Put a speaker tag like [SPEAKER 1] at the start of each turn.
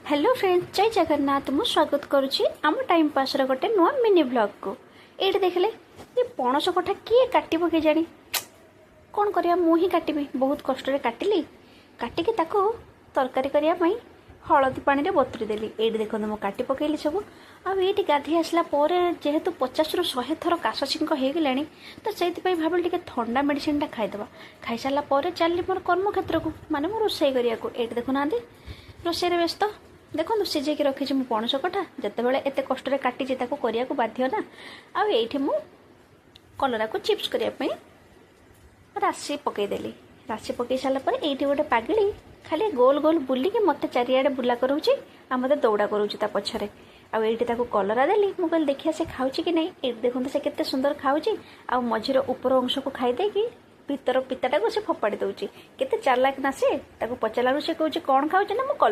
[SPEAKER 1] Hello friend, ଜୟ ଜଗନ୍ନାଥ। ମୁଁ ସ୍ୱାଗତ କରୁଛି ଆମ ଟାଇମ୍ ପାସ୍ର ଗୋଟେ ନୂଆ ମିନି ବ୍ଲଗ୍କୁ। ଏଇଠି ଦେଖିଲେ, ଏ ପଣସ କଠା କିଏ କାଟିବ କେଜାଣି? କ'ଣ କରିବା, ମୁଁ ହିଁ କାଟିବି। ବହୁତ କଷ୍ଟରେ କାଟିଲି। କାଟିକି ତାକୁ ତରକାରୀ କରିବା ପାଇଁ ହଳଦୀ ପାଣିରେ ବତୁରି ଦେଲି। ଏଇଠି ଦେଖନ୍ତୁ, ମୁଁ କାଟି ପକେଇଲି ସବୁ। ଆଉ ଏଇଠି ଗାଧେଇ ଆସିଲା ପରେ ଯେହେତୁ 50ରୁ 100 ଥର କାଶ ଛିଙ୍କ ହେଇଗଲାଣି, ତ ସେଇଥିପାଇଁ ଭାବିଲି ଟିକେ ଥଣ୍ଡା ମେଡ଼ିସିନଟା ଖାଇଦେବା। ଖାଇସାରିଲା ପରେ ଚାଲିଲି ମୋର କର୍ମକ୍ଷେତ୍ରକୁ, ମାନେ ମୁଁ ରୋଷେଇ କରିବାକୁ। ଏଇଠି ଦେଖୁନାହାନ୍ତି, ରୋଷେଇରେ ବ୍ୟସ୍ତ। ଦେଖନ୍ତୁ, ସିଝେଇକି ରଖିଛି ମୁଁ ପଣସ କଠା। ଯେତେବେଳେ ଏତେ କଷ୍ଟରେ କାଟିଛି, ତାକୁ କରିବାକୁ ବାଧ୍ୟ ନା। ଆଉ ଏଇଠି ମୁଁ କଲରାକୁ ଚିପ୍ସ କରିବା ପାଇଁ ରାଶି ପକେଇଦେଲି। ରାଶି ପକେଇ ସାରିଲା ପରେ ଏଇଠି ଗୋଟେ ପାଗିଳି ଖାଲି ଗୋଲ ଗୋଲ ବୁଲିକି ମୋତେ ଚାରିଆଡ଼େ ବୁଲା କରାଉଛି ଆଉ ମୋତେ ଦୌଡ଼ା କରାଉଛି ତା ପଛରେ। ଆଉ ଏଇଠି ତାକୁ କଲରା ଦେଲି। ମୁଁ କହିଲି, ଦେଖିବା ସେ ଖାଉଛି କି ନାହିଁ। ଏଇଠି ଦେଖନ୍ତୁ, ସେ କେତେ ସୁନ୍ଦର ଖାଉଛି। ଆଉ ମଝିର ଉପର ଅଂଶକୁ ଖାଇଦେଇକି ଭିତର ପିତାଟାକୁ ସେ ଫୋପାଡ଼ି ଦେଉଛି। କେତେ ଚାଲାକ ନା ସେ! ତାକୁ ପଚାରିଲା ବେଳକୁ ସେ କହୁଛି, କ'ଣ ଖାଉଛି ନା, ମୁଁ କଲରା।